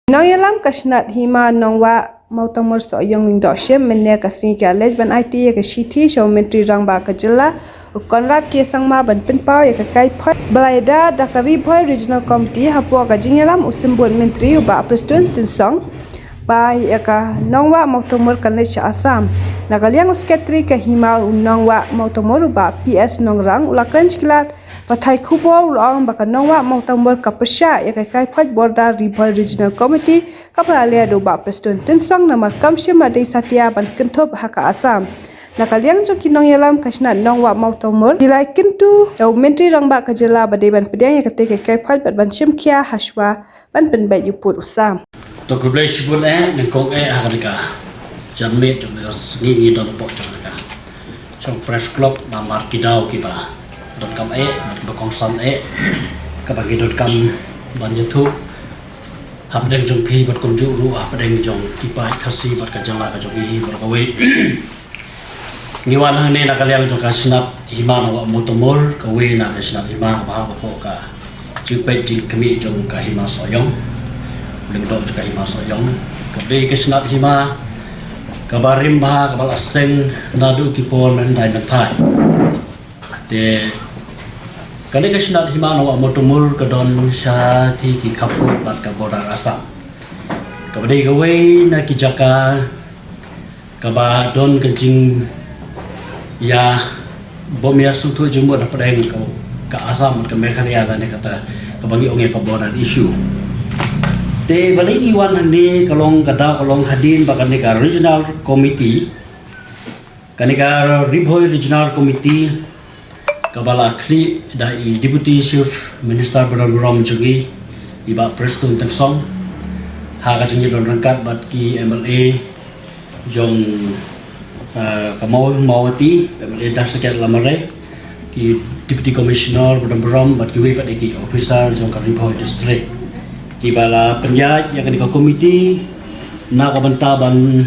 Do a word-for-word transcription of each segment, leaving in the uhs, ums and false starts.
Nongïalam ka Shnat Hima Nongwah Mawtangmor Sohiong Lyngdoh Shim mynne ka sngi ki la leit ban aiti ïa ka shithi sha u Myntri Rangbah ka jylla u Conrad K Sangma ban pynpaw ïa ka kaiphod ba la ïada da ka Ri Bhoi Regional Committee. Hapoh ka jingïalam u Symbud Myntri u Bah Prestone Tynsong ba ïa ka Nongwah Mawtangmor kan leit sha Assam. Na ka liang u Secretary ka Hima u Nongwah Mawtangmor u Bah P S Nongrang u la kren shikillat pathai khubor u la ong ba ka Nongwah Mawtangmor ka pyrshah ïa ka kaiphod border Ri Bhoi Regional Committee kaba la leh da u Bah Prestone Tynsong namar kam shym la dei satia ban kynthup ha ka Assam. Na ka liang jong ki nongïalam ka Shnat Nongwah Mawtangmor ki la kyntu ïa u Myntri Rangbah ka jylla ba dei ban pdiang ïa katei ka kaiphod bad ban shim khia hashwa ban pynbeit ïa u pud u sam. To khublei shibun eh, nyngkong eh ha kane ka janmiet jong ka sngi ngi don hapoh jong ka Shong Press Club namar ki daw kiba donkam eh bad kiba kongsan eh kaba ngi donkam ban ïathuh hapdeng jong phi bad kumjuh ruh hapdeng jong ki paid Khasi bad ka jylla ka jong ngi baroh kawei. Ngi wan hangne na ka liang jong ka Shnat Hima Nongwah Mawtangmor, kawei na ka Shnat Hima kaba hap hapoh ka jingpeit jingkhmih jong ka Hima Sohiong, lyngdoh jong ka Hima Sohiong. Ka dei ka Shnat Hima kaba rim bha, kaba la seng naduh ki por mynhyndai mynthai. Te kane ka Shnat Hima Nongwah Mawtangmor ka don shathie ki khappud bad ka border Assam. Kaba dei kawei na ki jaka kaba don ka jingïa bym ïa sngewthuh jingmut hapdeng ka, ka Assam bad ka Meghalaya lane kata kaba ngi ong ïa ka border issue. Te balei ngi wan hangne ka long ka daw ka long hadien ba kane ka regional committee, kane ka Ri Bhoi Regional Committee kaba la khlieh da i Deputy Chief Minister ba don burom jong ngi i Bah Prestone Tynsong ha ka jingïadon ryngkat bad ki M L A jong, ah, ka Maw-, Mawhati, M L A Dasakhiat Lamare, ki Deputy Commissioner ba don burom bad kiwei pat de ki officer jong ka Ri Bhoi District kiba la pynïaid ïa kane ka committee na ka bynta ban,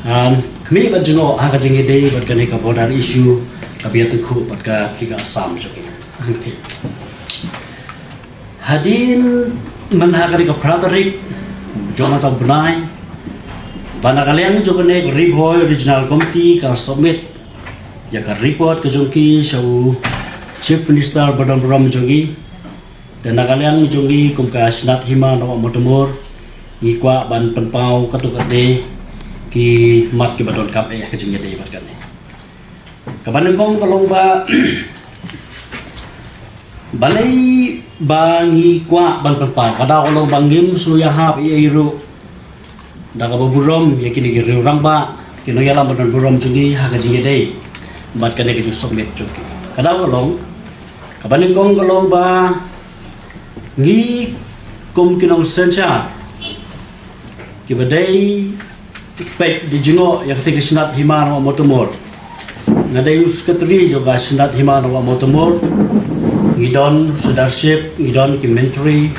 ah, khmih ban jngoh ha ka jingïadei bad kane ka border issue kaba ïatyngkhuh bad ka ri ka Assam jong ngi. Hadien mynha kane ka phra tarik jong mynta u bnai ba na ka liang jong kane ka Ri Bhoi Regional Committee ka submit ïa ka report ka jong ki sha u Chief Minister ba don burom jong ngi. Te na ka liang jong ngi kum ka Shnat Hima Nongwah Mawtangmor ngi kwah ban pynpaw katto katne ki mat kiba donkam eh ha ka jingïadei bad kane. Kaba nyngkong ka long ba balei ba ngi kwah ban pynpaw, ka daw ka long ba ngim shu ïahap ei ei ruh da kaba burom ïa kine ki riew rangbah, ki nongïalam ba don burom jong ngi ha ka jingïadei bad kane ka jingsubmit jong ki. Ka daw ka long, kaba nyngkong ka long ba ngi kum ki nongsynshar kiba dei peit da jngoh ïa katei ka Shnat Hima Nongwah Mawtangmor. Nga dei u Secretary jong ka Shnat Hima Nongwah Mawtangmor. Ngi don u Sirdarship, ngi don ki myntri,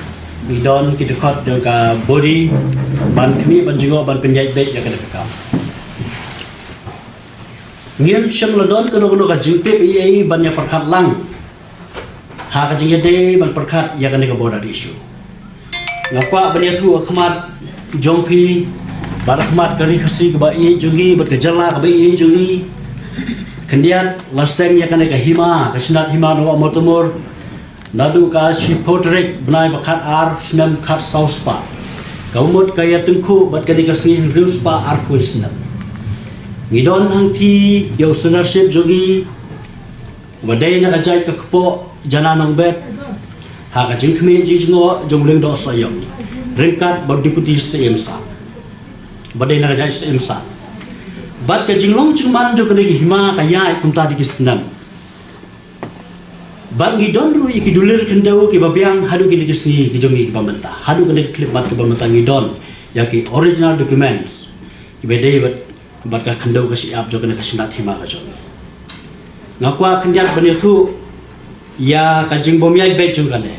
ngi don ki dkhot jong ka body ban khmih ban jngoh ban pynïaid beit ïa kane ka kam. Ngim shym la don kano kano ka jingtip ei ei ban ïa pyrkhat lang ha ka jingïadei ban pyrkhat ïa kane ka border issue. Nga kwah ban ïathuh ha khmat jong phi bad ha khmat ka ri Khasi kaba ïeit jong ngi bad ka jylla kaba ïeit jong ngi. Khyndiat la seng ïa kane ka hima, ka Shnat Hima Nongwah Mawtangmor naduh ka shiphew tarik bnai ba khatar snem khatsaw spah. Ka mut ka ïatyngkhuh bad kane ka sngi hynriew spah arphew snem. Ngi don hangthie ïa u Sirdarship jong ngi uba dei na ka jaid ka kpoh Jana Nongbet ha ka jingkhmih jingjngoh jong u Lyngdoh Sohiong ryngkat bad u Deputy C M Sir ba dei na ka jaid C M Sir. Bad ka jinglong jingman jong kane ka hima ka ïaid kumta da ki snem. Bad ngi don ruh ïa ki dulir khyndew kiba biang haduh kine ki sngi ki jong ngi kiba mynta, haduh kane ka khyllipmat kiba mynta ngi don ïa ki original documents kiba dei bad bad ka khyndew ka shyiap jong kane ka Shnat Hima ka jong ngi. Nga kwah khyndiat ban ïathuh ïa ka jingbymïaid beit jong kane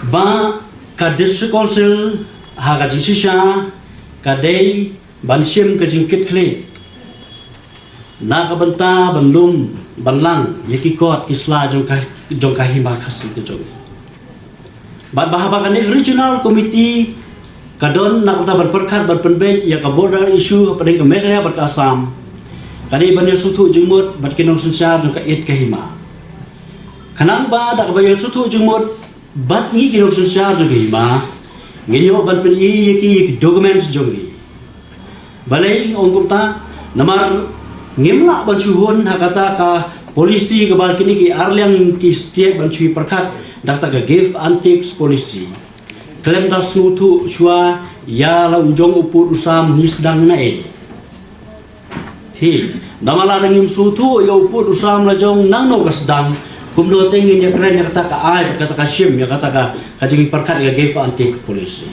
ba ka District Council ha ka jingshisha ka dei ban shim ka jingkitkhlieh na ka bynta ban lum ban lang ïa ki kot ki sla jong ka, jong ka hima Khasi ka jong ngi. Bad ba haba kane ka Regional Committee ka don na ka bynta ban pyrkhat bad pynbeit ïa ka border issue hapdeng ka Meghalaya bad ka Assam, ka dei ban ïa sngewthuh jingmut bad ki nongsynshar jong ka ïit ka hima. Khnang ba da kaba ïa sngewthuh jingmut bad ngi ki nongsynshar jong ka hima, ngin ïoh ban pyni ïa ki ïa ki documents jong ngi. Balei nga ong kumta? Namar ngim lah ban shu hun ha kata ka policy kaba kine ki arliang ki state ban shu pyrkhat, da kata ka give and takes policy. Khlem da sngewthuh shuwa ïa la u jong u pud u sam ngi sdang na ei. Hi, namar lada ngim sngewthuh ïa u pud u sam la jong nangno ka sdang, kumno te ngin ïa kren ïa kata ka ai, kata ka shim, ïa kata ka, ka jingpyrkhat ïa ka give and take policy.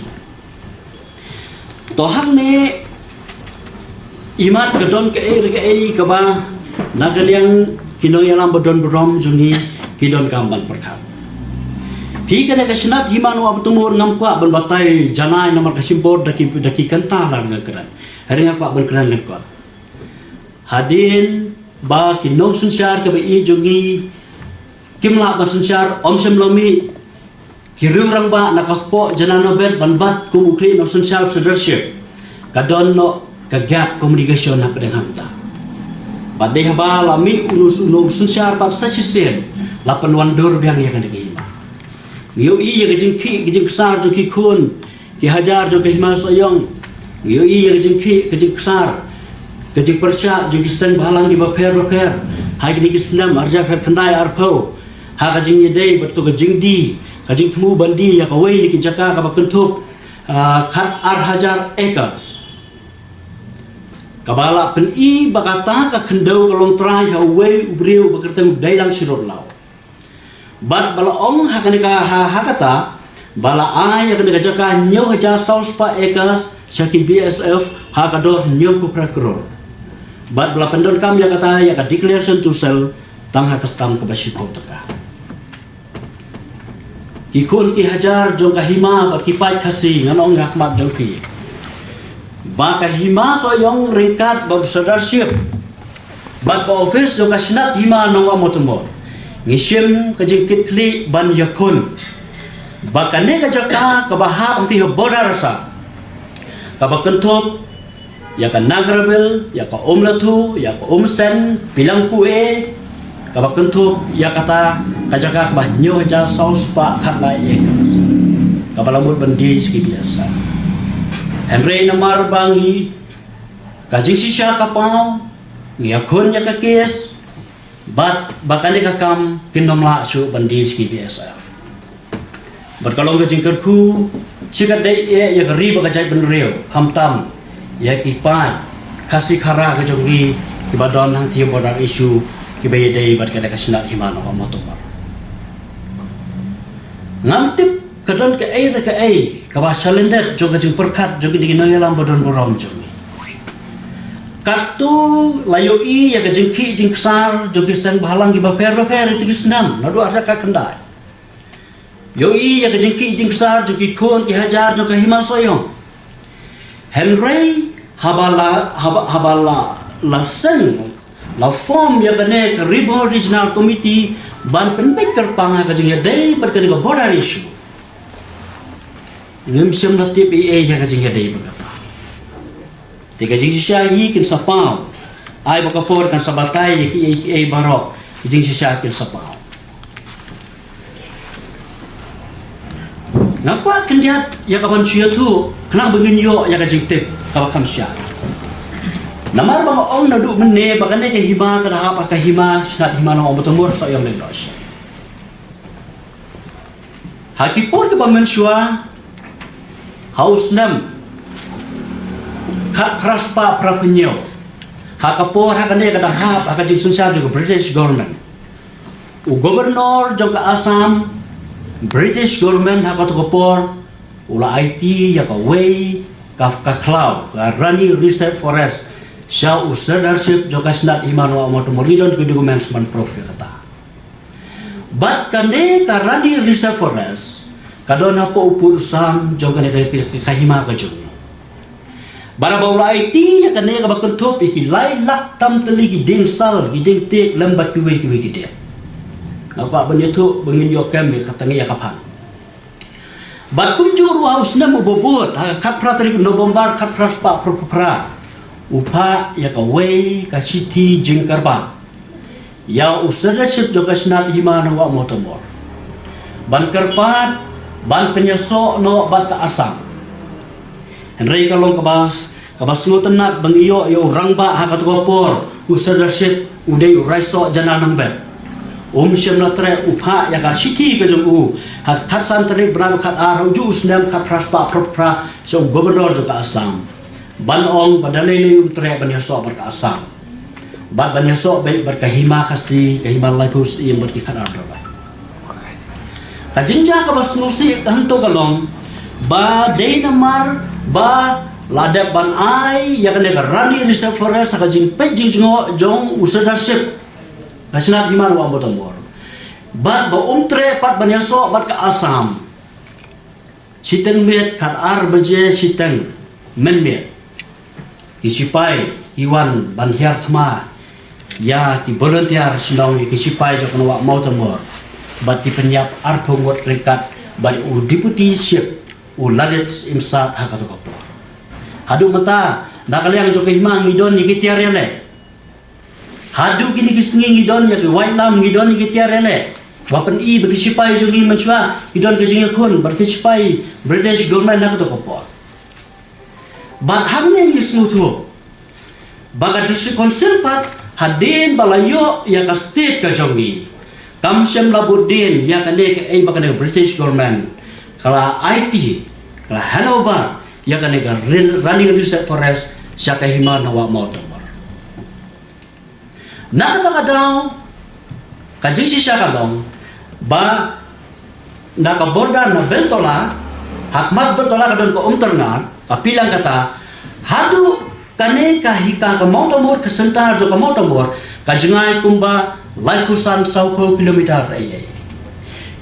To hangne, imat ka don kaei re kaei kaba na ka liang ki nongïalam ba don burom jong ngi ki donkam ban pyrkhat. Phi, kane ka Shnat Hima Nongbah Bahtawr ngam kwah ban batai janai namar ka shim bor da ki, da ki kynta la nga kren. Hynrei nga kwah ban kren lyngkot. Hadien ba ki nongsynshar kaba ïeit jong ngi kim lah ban synshar, ym shym la mih ki riew rangbah na ka kpoh Jananorbet ban bat kum u khlieh nongsynshar sirdarship, ka don noh ka gap communication hapdeng hangta. Bad dei haba la mih u nong, u nongsynshar bad sa shisien la pynwandur biang ïa kane ka hima. Ngi ïohi ïa ka jingkhih ka jingksar jong ki khun ki hajar jong ka Hima Sohiong. Ngi ïohi ïa ka jingkhih ka jingksar, ka jingpyrshah jong ki seng bhalang kiba pher bapher ha kine ki snem ar hajar khatkhyndai arphew, ha ka jingïadei bad ka jingdie, ka jingthmu ban die ïa kawei na ki jaka kaba kynthup, ah, khat ar hajar acres, kaba la pyni ba kata ka khyndew ka long trai ha uwei u briew ba kyrteng u Deilang Shirut Law. Bad ba la ong ha kane ka, ha, ha kata ba la ai ïa kane ka jaka hynñiew hajar saw spah acres sha ki B S F ha ka dor hynñiewphew phra klur. Bad ba la pyndonkam ïa kata ïa ka declaration to sell tang ha ka stamp kaba shiphew tyngka. Ki khun ki hajar jong ka hima bad ki paid Khasi, ngan ong ha khmat jong phi ba ka Hima Sohiong ryngkat bad u sirdarship bad ka office jong ka Shnat Hima Nongbah Bahtawr ngi shim ka jingkitkhlieh ban ïakhun ba kane ka jaka kaba hap hangtei ha border Assam, kaba kynthup ïa ka Nagrabil, ïa ka Umlathu, ïa ka Umsen, Pilangkue, kaba kynthup ïa kata ka jaka kaba hynñiew hajar saw spah khatlai acres, kaba la mut ban die sha ki B S F. Hynrei namar ba ngi, ka jingshisha ka paw, ngi ïakhun ïa ka case, bad ba kane ka kam kin ym lah shuh ban die sha ki B S F. Bad ka long ka jingkyrkhu shi katdei eh ïa ka ri bad ka jaitbynriew, khamtam ïa ki paid Khasi Khara ka jong ngi kiba don hangtei ha border issue, kiba ïadei bad kane ka Shnat Hima Nongbah Bahtawr. Ngam tip ka don kaei re kaei kaba shalyndet jong ka jingpyrkhat jong kine ki nongïalam ba don burom jong ngi. Katto la ïohi ïa ka jingkhih jingksar jong ki seng bhalang kiba pher bapher ha kine ki snem naduh ar hajar khatkhyndai. Ïohi ïa ka jingkhih jingksar jong ki khun ki hajar jong ka Hima Sohiong. Hynrei haba la, haba, haba la, la seng, la form ïa kane ka Ri Bhoi Regional Committee ban pynbeit kyrpang ha ka jingïadei bad kane ka border issue, ngim shym la tip ei ei ïa ka jingïadei bad kata. Te ka jingshisha hi kin sa paw. Ai ba ka por kan sa batai ïa kiei kiei baroh, ka jingshisha kin sa paw. Nga kwah khyndiat ïa ka ban shu ïathuh khnang ba ngin ïoh ïa ka jingtip kaba kham shai. Namar ba nga ong naduh mynne ba kane ka hima ka da hap ha ka Hima Shnat Hima Nongbah Bahtawr Sohiong Lyngdoh Shem. Ha ki por kiba mynshuwa, ha u snem khatphra spah phraphew hynñiew, ha ka por ha kane ka da hap ha ka jingsynshar jong ka British government, u governor jong ka Assam, British government ha kato ka por u la aiti ïa kawei ka, ka khlaw, ka Rani Reserve Forest, sha u sirdarship jong ka Shnat Hima Nongbah Bahtawr, ngi don ki documents ban proof ïa kata. Bad kane ka Rani Reserve Forest ka don hapoh u pud u sam jong kane ka, ka, ka hima ka jong ngi. Bad haba u la aiti ïa kane kaba kynthup ïa ki lai lak tam tylli ki dieng sal, ki dieng tiek lem bad kiwei kiwei ki dieng. Nga kwah ban ïathuh ba ngin ïoh kem ïa ka tang ïa ka phang. Bad kumjuh ruh ha u snem uba bud, ha ka khatphra tarik November khatphra spah phraphew phra, u phah ïa kawei ka shithi jingkyrpad ïa u Sir Rashid jong ka Shnat Hima na Wah Mawtamur ban kyrpad ban pynïasoh noh bad ka Assam. Hynrei ka long kaba, kaba sngewtynnat ba ngi ïoh ïa u rangbah ha kato ka por, u Sir Rashid u dei u raisoh jana nongbet. Um shym la treh, u phah ïa ka shithi ka jong u ha ka khatsan tarik bnai khatar ha ujuh u snem khatphra spah phraphew phra sha u Governor jong ka Assam ban ong ba da lei lei um treh ban ïasoh bad ka Assam. Bad ban ïasoh beit bad ka Hima Khasi, ka Hima Laiphew Syiem bad ki khatar dorbar. Ka jingjia kaba sngewsih ka hangto ka long ba dei namar ba la dep ban ai ïa kane ka Rani Reserve Forest ha ka jingpeit jingjngoh jong u Sir Rashid, ka Shnat Hima na Wah Mawtamur. Bad ba um treh pat ban ïasoh bad ka Assam. Shiteng miet, khatar baje shiteng mynmiet, ki sipai ki wan ban hiar thma ïa ki volunteer shnong, ïa ki sipai jong ka Wah Mawtamur, bad ki pynïap arphew ngut ryngkat bad u Deputy Chief, u Lalit Imsat ha kato ka por. Haduh mynta, na ka liang jong ka hima ngi don ïa ki tiar ïaleh. Haduh kine ki sngi ngi don ïa ki waitlam, ngi don ïa ki tiar ïaleh. Ba pyni ba ki sipai jong ngi mynshuwa ki don ka jingïakhun bad ki sipai British government ha kato ka por. Bad hangne ngi sngewthuh ba ka District Council pat, hadien ba la ïoh ïa ka state ka jong ngi, kam shym la bud dien ïa kane kaei ba kane ka British government ka la aiti, ka la hand over ïa kane ka Rin-, Rani Reserve Forest sha ka hima na Wah Mawtamur. Na kata ka daw, ka jingshisha ka long ba na ka border na Beltola, ha khmat Beltola ka don ka Umtyrngat, ka Pilangkata, haduh kane ka hika ka Mawtamur, ka center jong ka Mawtamur, ka jngai kumba laiphew san sawphew kilometer ei ei.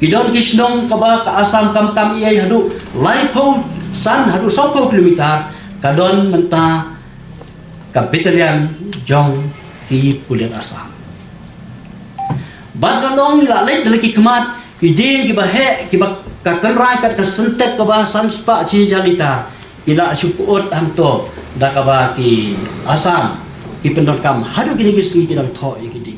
Ki don ki shnong kaba ka Assam kam kam ei ei, haduh laiphew san haduh sawphew kilometer ka don mynta ka battalion jong ki pulit Assam. Bad ka long ngi la leit da la ki khmat, ki dieng kiba heh, kiba ka kynrai kat ka syntek kaba san spah shi hajar litar, ki la shu pyut hangto da kaba ki Assam ki pyndonkam, haduh kine ki sngi ki dang thoh ïa ki dieng.